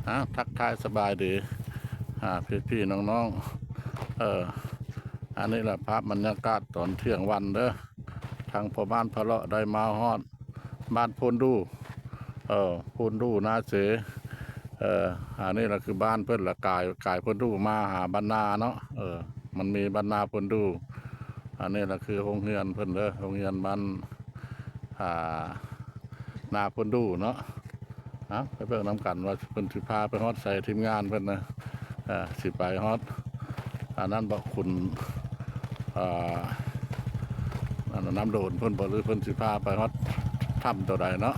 ອາ ທັກທາຍສະບາຍດີ ອາ ພີ່ໆ ນ້ອງໆ ເອີ ອັນນີ້ລະພາບບັນຍາກາດຕອນທ່ຽງວັນເດີ. ທາງພໍ່ບ້ານພາເລາະໄດ້ມາຮອດບ້ານໂພນດູ ເອີ ໂພນດູນາເສ ເອີ ອັນນີ້ລະຄືບ້ານເພິ່ນລະ ກາຍ ກາຍໂພນດູມາຫາບ້ານນາເນາະ ເອີ ມັນມີບ້ານນາໂພນດູ. ອັນນີ້ລະຄືໂຮງຮຽນເພິ່ນເດີ ໂຮງຮຽນບ້ານ ອາ ນາໂພນດູເນາະ. ເອົາ ໄປເບິ່ງນຳກັນວ່າເພິ່ນຊິພາໄປຮອດໃສ ທີມງານເພິ່ນນະ ເອີ ຊິໄປຮອດ ອັນນັ້ນບໍ່ ຂຸນ ເອີ ອັນນັ້ນ ນ້ຳໂດນເພິ່ນບໍ່ ຫຼືເພິ່ນຊິພາໄປຮອດຖ້ຳໂຕໃດເນາະ.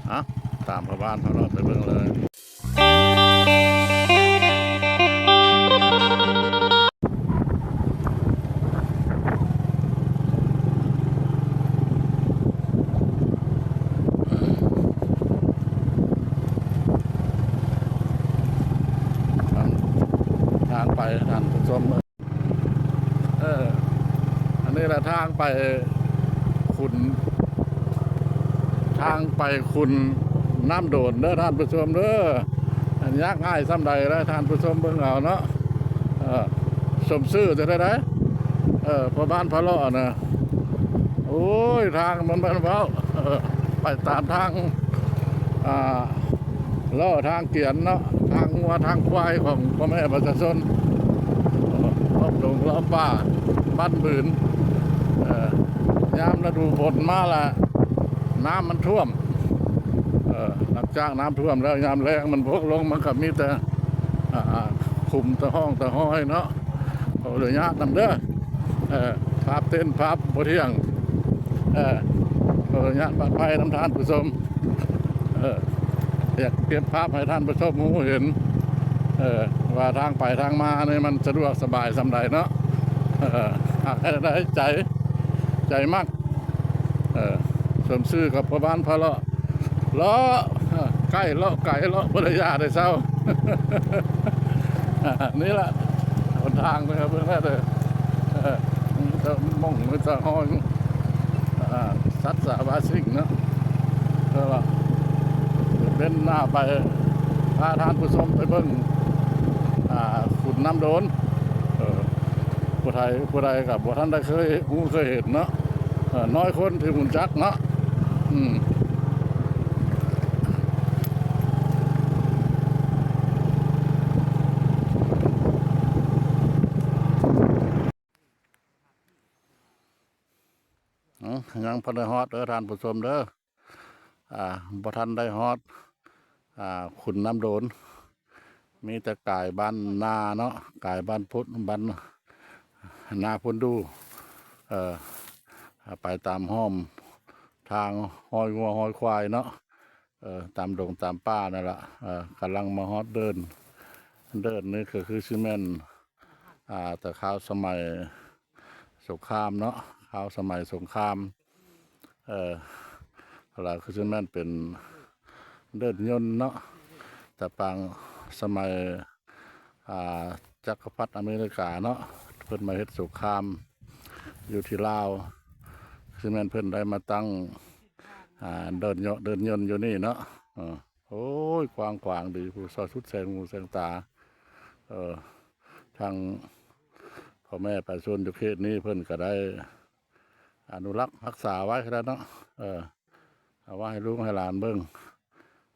ເອົາ ຕາມພໍ່ບ້ານພາເລາະໄປເບິ່ງເລີຍ. ທາງໄປ ທ່ານຜູ້ຊົມ ເອີ ອັນນີ້ລະທາງໄປຂຸນ ທາງໄປຂຸນນ້ຳໂດນເດີທ່ານຜູ້ຊົມເດີ. ອັນຍາກງ່າຍສ່ຳໃດລະທ່ານຜູ້ຊົມເບິ່ງເອົາເນາະ. ເອີ ສົມຊື່ຈະໄດ້ ເອີ ພໍ່ບ້ານພາເລາະນະ ໂອ້ຍ ທາງມັນ ມັນເວົ້າ ເອີ ໄປຕາມທາງ ອ່າ ເລາະທາງກຽນເນາະ ທາງງົວທາງຄວາຍຂອງພໍ່ແມ່ປະຊາຊົນ ເອີ ລອບດົງລອບປ່າບ້ານບືນ. ເອີ ຍາມລະດູຝົນມາລະ ນ້ຳມັນຖ້ວມ ເອີ ຫຼັງຈາກນ້ຳຖ້ວມແລ້ວ ຍາມແລ້ງມັນບົກລົງ ມັນກະມີແຕ່ ອ່າ ຂຸມຕະຮ່ອງຕະຮອຍເນາະ. ຂໍອະນຸຍາດນຳເດີ ເອີ ພາບເຕັ້ນພາບບໍ່ທ່ຽງ ເອີ ຂໍອະນຸຍາດປະໄພນຳທ່ານຜູ້ຊົມ ເອີ ຢາກເກັບພາບໃຫ້ທ່ານຜູ້ຊົມຮູ້ເຫັນ ເອີ ວ່າທາງໄປທາງມານີ້ມັນສະດວກສະບາຍສ່ຳໃດເນາະ. ເອີ ຫາກໃຫ້ໄດ້ໃຈ ໃຈມັກ ເອີ ສົມຊື່ກັບພໍ່ບ້ານພາເລາະ ເລາະ ໃກ້ເລາະໄກ ເລາະບໍ່ໄດ້ຢ່າໄດ້ເຊົາ. ນີ້ລະຫົນທາງເດີ ເບິ່ງແລ້ວເດີ ເອີ ມີແຕ່ໝ່ອງ ມີແຕ່ຮອຍ ອາ ສັດສາວາສິ່ງເນາະ. ເອີ ເປັນໜ້າໄປ ພາທ່ານຜູ້ຊົມໄປເບິ່ງ ອາ ຂຸນນ້ຳໂດນ ເອີ ຜູ້ໃດ ຜູ້ໃດກໍບໍ່ທັນໄດ້ເຄີຍຮູ້ເຄີຍເຫັນເນາະ. ເອີ ນ້ອຍຄົນທີ່ຮູ້ຈັກເນາະ ອືມ ອືມ ຍັງບໍ່ໄດ້ຮອດເດີທ່ານຜູ້ຊົມເດີ ອາ ບໍ່ທັນໄດ້ຮອດ ອາ ຂຸນນ້ຳໂດນ ມີແຕ່ກາຍບ້ານນາເນາະ ກາຍບ້ານພຸດ ບ້ານນາພຸ້ນດູ ເອີ ໄປຕາມຮ່ອມທາງຮອຍງົວຮອຍຄວາຍເນາະ ເອີ ຕາມດົງຕາມປ່ານັ້ນລະ ເອີ ກຳລັງມາຮອດເດີ່ນ ເດີ່ນນີ້ກໍຄືຊິແມ່ນ ອາ ແຕ່ຄາວສະໄໝສົງຄາມເນາະ ຄາວສະໄໝສົງຄາມ ເອີ ລະຄືຊິແມ່ນເປັນເດີ່ນຍົນເນາະ ແຕ່ປາງສະໄໝ ອາ ຈັກກະພັດອາເມລິກາເນາະ ເພິ່ນມາເຮັດສົງຄາມຢູ່ທີ່ລາວ ຄືຊິແມ່ນເພິ່ນໄດ້ມາຕັ້ງ ອາ ເດີ່ນຍົນ ເດີ່ນຍົນຢູ່ນີ້ເນາະ. ເອີ ໂອ້ຍ ກວ້າງຂວາງດີ ຜູ້ສາສຸດແສງຫູແສງຕາ ເອີ ທາງພໍ່ແມ່ປະຊາຊົນຢູ່ເຂດນີ້ເພິ່ນກໍໄດ້ອະນຸລັກຮັກສາໄວ້ແລ້ວເນາະ ເອີ ເອົາໄວ້ໃຫ້ລູກໃຫ້ຫຼານເບິ່ງ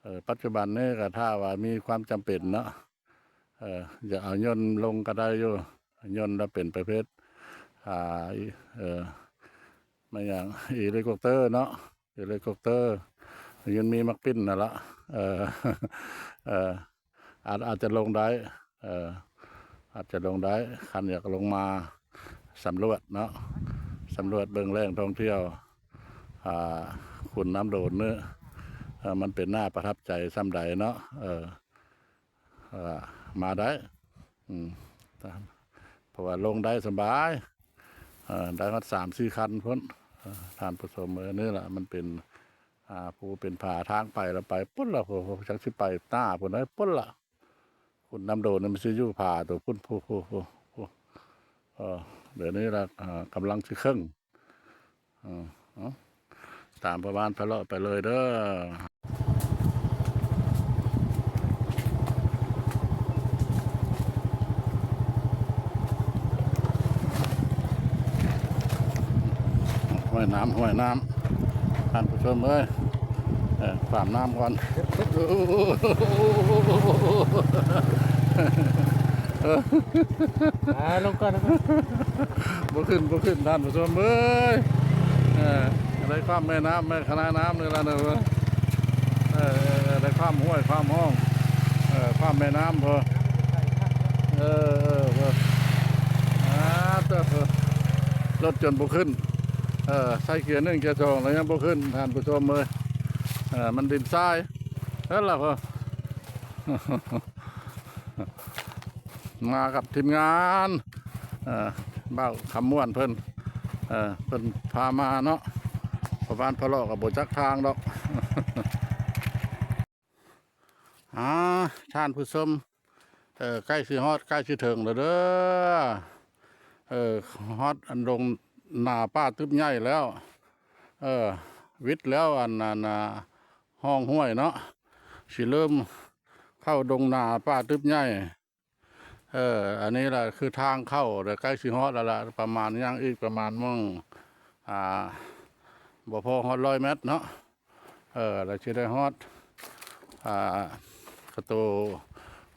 ເອີ ປັດຈຸບັນນີ້ກໍຖ້າວ່າມີຄວາມຈຳເປັນເນາະ ເອີ ຢາກເອົາຍົນລົງກໍໄດ້ຢູ່ ຍົນລະເປັນປະເພດ ອາ ເອີ ແມ່ນຫຍັງ ເຮລິຄອບເຕີເນາະ ເຮລິຄອບເຕີ ຍັງມີໝາກປິ່ນນັ້ນລະ ເອີ ເອີ ອາດ ອາດຈະລົງໄດ້ ເອີ ອາດຈະລົງໄດ້ ຄັນຢາກລົງມາສຳຫຼວດເນາະ ສຳຫຼວດເບິ່ງແຫຼ່ງທ່ອງທ່ຽວ ອາ ຂຸນນ້ຳໂດນເນາະ ເອີ ມັນເປັນໜ້າປະທັບໃຈສ່ຳໃດເນາະ ເອີ ເອີ ມາໄດ້ ອືມ ເພາະວ່າລົງໄດ້ສະບາຍ ເອີ ໄດ້ຮອດສາມສີ່ຄັນພຸ້ນ ເອີ ທ່ານຜູ້ຊົມເອີຍ ນີ້ລະມັນເປັນ ອາ ພູເປັນຜາ ທາງໄປລະໄປພຸ້ນລະ ໂອ້ໂຫ ຈັກຊິໄປໜ້າພຸ້ນໃດພຸ້ນລະ ຂຸນນ້ຳໂດນນີ້ມັນຊິຢູ່ຜາໂຕພຸ້ນ ພຸ້ນ ພຸ້ນ ພຸ້ນ ເອີ ດຽວນີ້ລະ ອາ ກຳລັງຊິເຄິ່ງ ເອີ ເອົາ ຕາມພໍ່ບ້ານພາເລາະໄປເລີຍເດີ. ຫ້ວຍນ້ຳ ຫ້ວຍນ້ຳ ທ່ານຜູ້ຊົມເອີຍ ເອີ ຂ້າມນ້ຳກ່ອນ ອ່າ ລົງກ່ອນ ລົງກ່ອນ ບໍ່ຂຶ້ນ ບໍ່ຂຶ້ນ ທ່ານຜູ້ຊົມເອີຍ ເອີ ໄດ້ຂ້າມແມ່ນ້ຳ ແມ່ຄະນານ້ຳນີ້ລະເນາະ ເອີ ໄດ້ຂ້າມຫ້ວຍ ຂ້າມຮ່ອງ ເອີ ຂ້າມແມ່ນ້ຳພຸ້ນ ເອີ ເອີ ເອີ ອ່າ ເຕີບ ລົດຈົນບໍ່ຂຶ້ນ ເອີ ໃສ່ເກຍໜຶ່ງ ເກຍສອງ ແລ້ວຍັງບໍ່ຂຶ້ນ ທ່ານຜູ້ຊົມເອີຍ ເອີ ມັນດິນຊາຍ ເອີ ລະພຸ້ນ ມາກັບທີມງານ ເອີ ບ່າວຄຳມ່ວນເພິ່ນ ເອີ ເພິ່ນພາມາເນາະ ພໍ່ບ້ານພະເລາະກໍບໍ່ຈັກທາງດອກ ອ່າ ທ່ານຜູ້ຊົມ ເອີ ໃກ້ຊິຮອດ ໃກ້ຊິເຖິງແລ້ວເດີ ເອີ ຮອດອັນດົງໜາປ່າຕຶບໃຫຍ່ແລ້ວ ເອີ ວິດແລ້ວອັນນັ້ນ ຮ່ອງຫ້ວຍເນາະ ຊິເລີ່ມເຂົ້າດົງໜາປ່າຕຶບໃຫຍ່ ເອີ ອັນນີ້ລະຄືທາງເຂົ້າ ແລ້ວໃກ້ຊິຮອດແລ້ວລະ ປະມານ ຍັງອີກປະມານໝ່ອງ ອ່າ ບໍ່ພໍຮອດຮ້ອຍແມັດເນາະ ເອີ ແລ້ວຊິໄດ້ຮອດ ອ່າ ກະໂຕ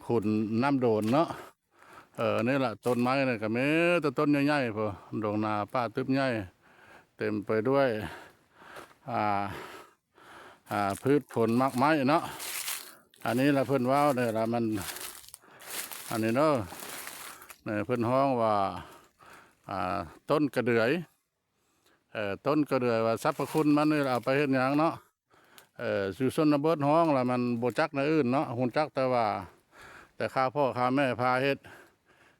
ຂຸນນ້ຳໂດນເນາະ ເອີ ນີ້ລະ ຕົ້ນໄມ້ນີ້ກະມີແຕ່ຕົ້ນໃຫຍ່ໆ ພຸ້ນ ດົງໜາປ່າຕຶບໃຫຍ່ ເຕັມໄປດ້ວຍ ອ່າ ອ່າ ພືດຜົນໝາກໄມ້ເນາະ ອັນນີ້ລະເພິ່ນເວົ້ານີ້ລະ ມັນ ອັນນີ້ເນາະ ເພິ່ນຮ້ອງວ່າ ອ່າ ຕົ້ນກະເດືອຍ ເອີ ຕົ້ນກະເດືອຍ ວ່າສັບພະຄຸນມັນນີ້ເອົາໄປເຮັດຫຍັງເນາະ ເອີ ຢູ່ຊົນນະບົດຮ້ອງລະ ມັນບໍ່ຈັກແນວອື່ນເນາະ ຮູ້ຈັກແຕ່ວ່າ ແຕ່ຂ້າພໍ່ຂ້າແມ່ພາເຮັດ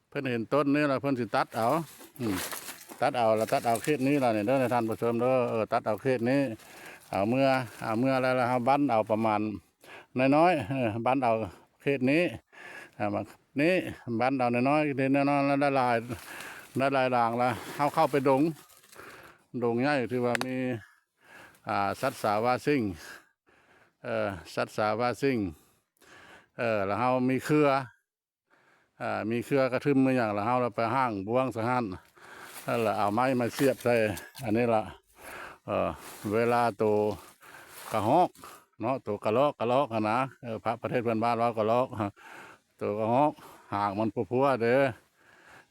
ເພິ່ນເຫັນຕົ້ນນີ້ລະ ເພິ່ນຊິຕັດເອົາ ອືມ ຕັດເອົາລະ ຕັດເອົາເຂດນີ້ລະນີ້ເດີ ທ່ານຜູ້ຊົມເດີ ເອີ ຕັດເອົາເຂດນີ້ ເອົາເມືອ ເອົາເມືອແລ້ວ ແລ້ວເຮົາບັ້ນເອົາປະມານນ້ອຍໆ ເອີ ບັ້ນເອົາເຂດນີ້ ເອົາມານີ້ ບັ້ນເອົານ້ອຍໆ ນີ້ນ້ອຍໆ ໄດ້ຫຼາຍ ໄດ້ຫຼາຍດາງລະ ເຮົາເຂົ້າໄປດົງ ດົງໃຫຍ່ ຖືວ່າມີ ອ່າ ສັດສາວາສິ່ງ ເອີ ສັດສາວາສິ່ງ ເອີ ລະເຮົາມີເຄືອ ອ່າ ມີເຄືອກະທຶມມີຫຍັງລະ ເຮົາລະໄປຫ້າງບ່ວງໃສ່ຫັ້ນ ລະເອົາໄມ້ມາສຽບໃສ່ ອັນນີ້ລະ ເອີ ເວລາໂຕກະຮອກເນາະ ໂຕກະລອກ ກະລອກຫັ້ນນະ ເອີ ພະ ປະເທດເພື່ອນບ້ານເວົ້າກະລອກ ໂຕກະຮອກ ຫາງມັນພົວໆເດີ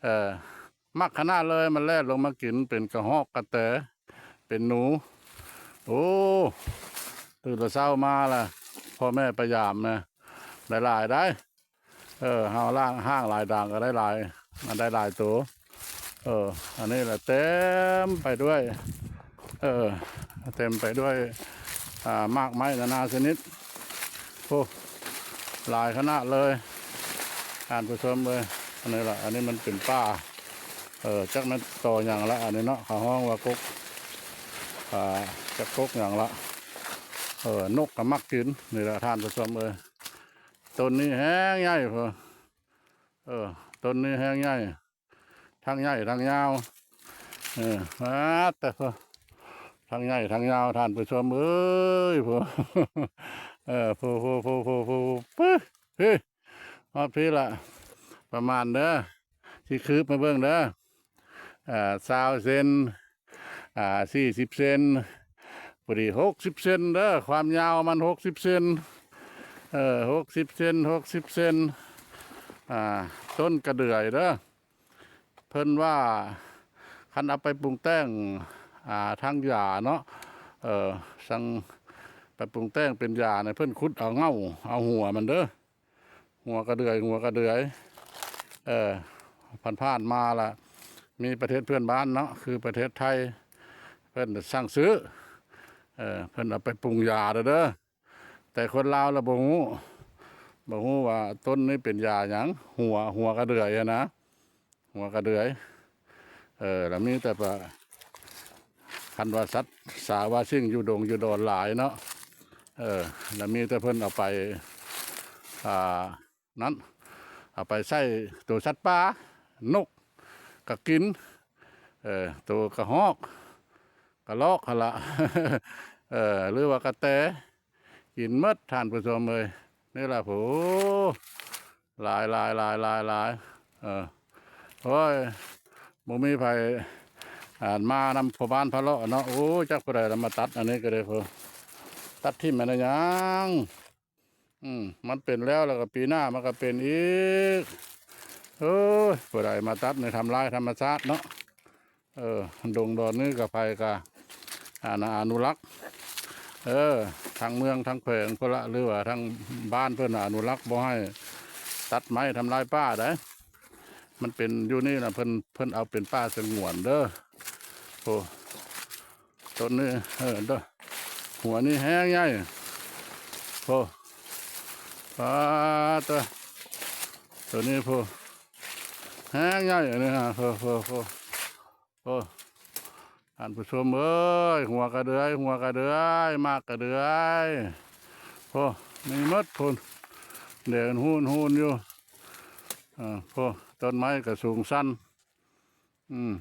ເອີ ມັກຂະໜາດເລີຍ ມັນແລ່ນລົງມາກິນ ເປັນກະຮອກ ກະແຕ ເປັນໜູ ໂອ້ ຕື່ນແຕ່ເຊົ້າມາລະ ພໍ່ແມ່ໄປຢາມນະ ໄດ້ຫຼາຍໄດ໋ ເອີ ເຮົາລ້າງຫ້າງຫຼາຍດາງກໍໄດ້ຫຼາຍ ມັນໄດ້ຫຼາຍໂຕ ເອີ ອັນນີ້ລະເຕັມໄປດ້ວຍ ເອີ ເຕັມໄປດ້ວຍ ອ່າ ໝາກໄມ້ນານາຊະນິດ ໂອ້ ຫຼາຍຂະໜາດເລີຍ ທ່ານຜູ້ຊົມເອີຍ ອັນນີ້ລະ ອັນນີ້ມັນເປັນປ່າ ເອີ ຈັກແມ່ນຕໍຫຍັງລະ ອັນນີ້ເນາະ ເຂົາຮ້ອງວ່າກົກ ອ່າ ຈັກກົກຫຍັງລະ ເອີ ນົກກໍມັກກິນ ນີ້ລະ ທ່ານຜູ້ຊົມເອີຍ ຕົ້ນນີ້ແຮງໃຫຍ່ພຸ້ນ ເອີ ຕົ້ນນີ້ແຮງໃຫຍ່ ທັງໃຫຍ່ທັງຍາວ ເອີ ປາດແຕ່ ທັງໃຫຍ່ທັງຍາວ ທ່ານຜູ້ຊົມເອີຍ ເອີ ໂພ ໂພ ໂພ ໂພ ໂພ ປຶ ພີ້ ຮອດພີ້ລະ ປະມານເດີ ຊິຄືບມາເບິ່ງເດີ ອ່າ ຊາວເຊັນ ອ່າ ສີ່ສິບເຊັນ ພໍດີຫົກສິບເຊັນເດີ ຄວາມຍາວມັນຫົກສິບເຊັນ ເອີ ຫົກສິບເຊັນ ຫົກສິບເຊັນ ອ່າ ຕົ້ນກະເດືອຍເດີ ເພິ່ນວ່າຄັນເອົາໄປປຸງແຕ່ງ ອ່າ ທາງຢາເນາະ ເອີ ສັງ ໄປປຸງແຕ່ງເປັນຢານີ້ ເພິ່ນຂຸດເອົາເຫງົ້າ ເອົາຫົວມັນເດີ ຫົວກະເດືອຍ ຫົວກະເດືອຍ ເອີ ຜ່ານໆມາລະ ມີປະເທດເພື່ອນບ້ານເນາະ ຄືປະເທດໄທ ເພິ່ນສັ່ງຊື້ ເອີ ເພິ່ນເອົາໄປປຸງຢາເດີ ແຕ່ຄົນລາວລະບໍ່ຮູ້ ບໍ່ຮູ້ວ່າຕົ້ນນີ້ເປັນຢາຫຍັງ ຫົວ ຫົວກະເດືອຍຫັ້ນນະ ຫົວກະເດືອຍ ເອີ ລະມີແຕ່ປະ ຄັນວ່າສັດສາວາສິ່ງຢູ່ດົງຢູ່ດອນຫຼາຍເນາະ ເອີ ລະມີແຕ່ເພິ່ນເອົາໄປ ອ່າ ນັ້ນ ເອົາໄປໃສ່ໂຕສັດປ່າ ນົກກະກິນ ເອີ ໂຕກະຮອກ ກະລອກຫັ້ນລະ ເອີ ຫຼືວ່າກະແຕ ກິນໝົດ ທ່ານຜູ້ຊົມເອີຍ ນີ້ລະ ໂອ້ ຫຼາຍໆໆໆ ເອີ ໂອ້ຍ ບໍ່ມີໃຜ ອ່າ ມານຳພໍ່ບ້ານພາເລາະເນາະ. ໂອ້ຍ ຈັກຜູ້ໃດລະມາຕັດອັນນີ້ກໍໄດ້ ໂອ້ ຕັດຖິ້ມແມ່ນຫຍັງ? ອືມ ມັນເປັນແລ້ວ ແລ້ວກໍປີໜ້າມັນກໍເປັນອີກ. ໂອ້ຍ ຜູ້ໃດມາຕັດນີ້ທຳລາຍທຳມະຊາດເນາະ. ເອີ ດົງດອນນີ້ກໍໃຜກໍ ອາ ອະນຸລັກ ເອີ ທາງເມືອງທາງແຂວງພຸ້ນລະ ຫຼືວ່າທາງບ້ານເພິ່ນອະນຸລັກ ບໍ່ໃຫ້ຕັດໄມ້ທຳລາຍປ່າໃດ. ມັນເປັນຢູ່ນີ້ນະ ເພິ່ນ ເພິ່ນເອົາເປັນປ່າສະຫງວນເດີ. ໂອ້ ຕົ້ນນີ້ ເອີ ເດີ ຫົວນີ້ແຮງໃຫຍ່. ໂອ້ ປາດເຕີ ໂຕນີ້ ໂອ້ ແຮງໃຫຍ່ອັນນີ້ນະ. ໂອ້ ໂອ້ ໂອ້ ໂອ້ ທ່ານຜູ້ຊົມເອີຍ ຫົວກະເດືອຍ ຫົວກະເດືອຍ ໝາກກະເດືອຍ ໂອ້ ມີໝົດພຸ້ນ ແດງຫູນໆຢູ່. ເອີ ໂອ້ ຕົ້ນໄມ້ກະສູງຊັນ ອືມ